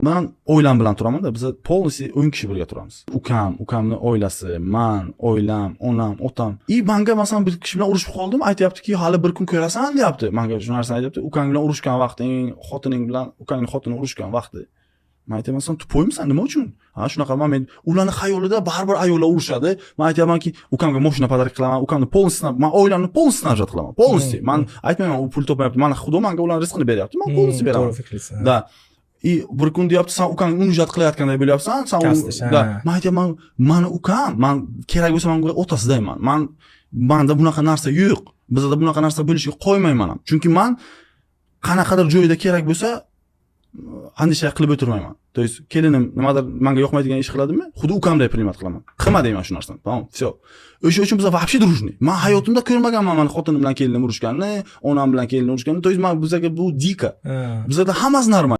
Man oilam bilan turamanda, biza полностью 10 kishi birga turamiz. Ukam, ukamni oilasi, man, oilam, onam, otam. И manga, masalan, bir kishi bilan urushib qoldim, aytyaptiki, hali bir kun ko'rasan, deyapti. Manga shu narsani aytyapti. Ukang bilan urushgan vaqting, xotining bilan, ukangni xotini urushgan vaqti. Man aytaman, sen тупой misan, nima uchun? Ha, shunaqa man ularni xayolida baribir ayollar urushadi. Man aytyapmanki, ukamga moshina подарок qilaman, ukamni полностью, man oilamni полностью снабжать qilaman. Полностью. Man aytmayman, u pul topmayapti. Mana Xudo menga ularni rizqini beryapti. Man полностью beraman. To'g'ri fikrlaysan. Да. И bir kun deyapti, san ukangni унижать qilayotganday bo'lyapsan, san Kastish, ha. Да. Man aytyapman, mani ukam, man kerak bo'lsa, man unga otasidayman. Man manda bunaqa narsa yo'q. Bizda bunaqa narsa bo'lishiga qo'ymayman ham. Chunki man qanaqadir joyda kerak bo'lsa andisha qilib o'tirmayman. То есть kelinim nimadir menga yoqmaydigan ish qiladimi? Xuddi ukamday принимать qilaman. Qilma deyman shu narsani. Tamom, всё. O'sha uchun biz вообще дружный. Man hayotimda ko'rmaganman mani xotinim bilan kelinim urushganini, onam bilan kelinim urushganini. То есть man bizga bu дико. Ha. Bizada hammasi normal.